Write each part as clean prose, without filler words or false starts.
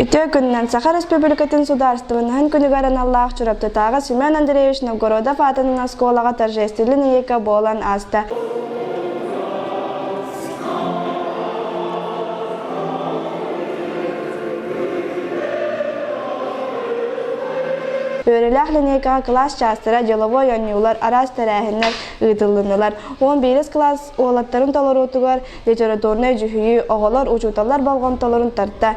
Үтүө күнүнэн Саха Республикатын судаарыстыбаннаһын күнүгэр аналлаах Чурапчытааҕы Семен Андреевич Новгородов аатынан оскуолаҕа торжественный линейка буолан ааста. Үөрүүлээх линейкаҕа кылаас чаастара, деловой оонньуулар, араас тэрээһиннэр ыытыллыннылар. 11 кылаас уолаттарын толоруутугар литературнай дьүһүйүү оҕолор, учууталлар болҕомтолорун тарта.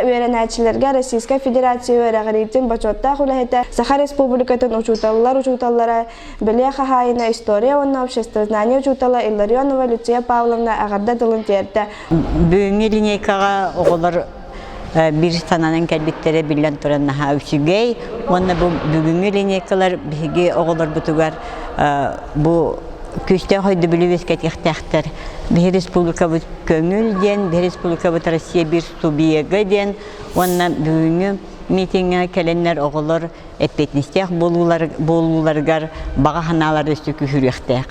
Үөрэнээччилэргэ Российскай Федерация үөрэҕириитин бочуоттаах үлэһитэ, Саха Республикатын учууталлар учууталлара Бэлиэ хаһаайына история уонна обществознание учуутала Илларионова Люция Павловна эҕэрдэ тылын тиэртэ. Бүгүҥҥү линейкаҕа оҕолор биир санаанан кэлбиттэрэ биллэн туран наһаа үчүгэй. Уонна бу бүгүҥҥү линейкалар биһиги оҕолорбутугар бу күүстээх өйдөбүлү үөскэтиэхтээхтэр. Биһи республикабыт көҥүл диэн, биһи республикабыт Россия биир субъега диэн уонна бүгүҥҥү митиҥҥэ кэлэннэр оҕолор эппиэтинэстээх буолууларыгар баҕа санаалары өссө күүһүрүөхтээх.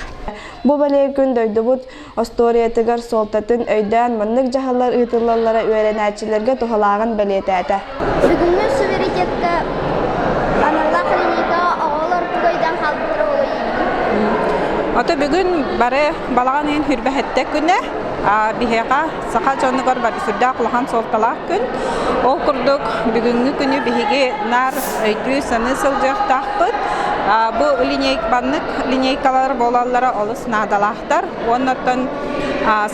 Бу бэлиэ күн дойдубут остуоруйатыгар суолтатын өйдөөн маннык дьаһаллар ыытыллаллара үөрэнээччилэргэ туһалааҕын бэлиэтээтэ. Бүгүҥҥү суверенитетка аналлаах линейкаҕа оҕолор тугу өйдөөн хаалбыттара буолуой? Ото бүгүн бары балаҕан ыйын хүрбэһэттэ күнэ биһиэхэ саха дьонугар сүрдээх улахан суолталаах күн. Ол курдук бүгүҥҥү күнү биһиги наар өйдүү-саныы сылдьыахтаахпыт. Бу линейканнык линейкалар буолаллара олус наадалаахтар. Уонна оттон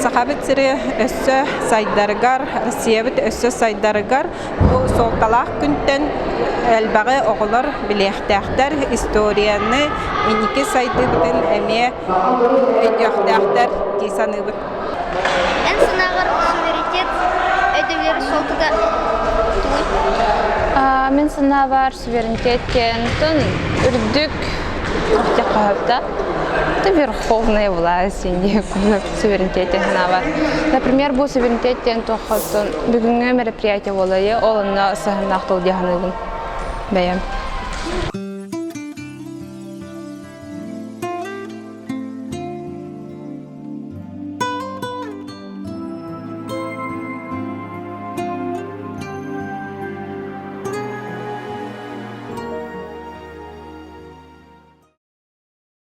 Сахабыт сири өссө сайдарыгар, Россиябыт өссө сайдарыгар бу суолталаах күнтэн элбэҕи оҕолор билиэхтээхтэр, историяны, инники сайдыыбытын эмиэ өйдүөхтээхтэр дии саныыбын. Эн санааҕар суверенитет өйдөбүлэр суолтата тугуй? Мин санаабар суверенитет диэн үрдүк хаһыта это верховная власть суверенитет санаабар. Например, бу суверенитет диэн туоххоттон бүгүҥҥү мероприятие буолайы, ол онно сыһыннаах тыл диэханыыбын бэйэм.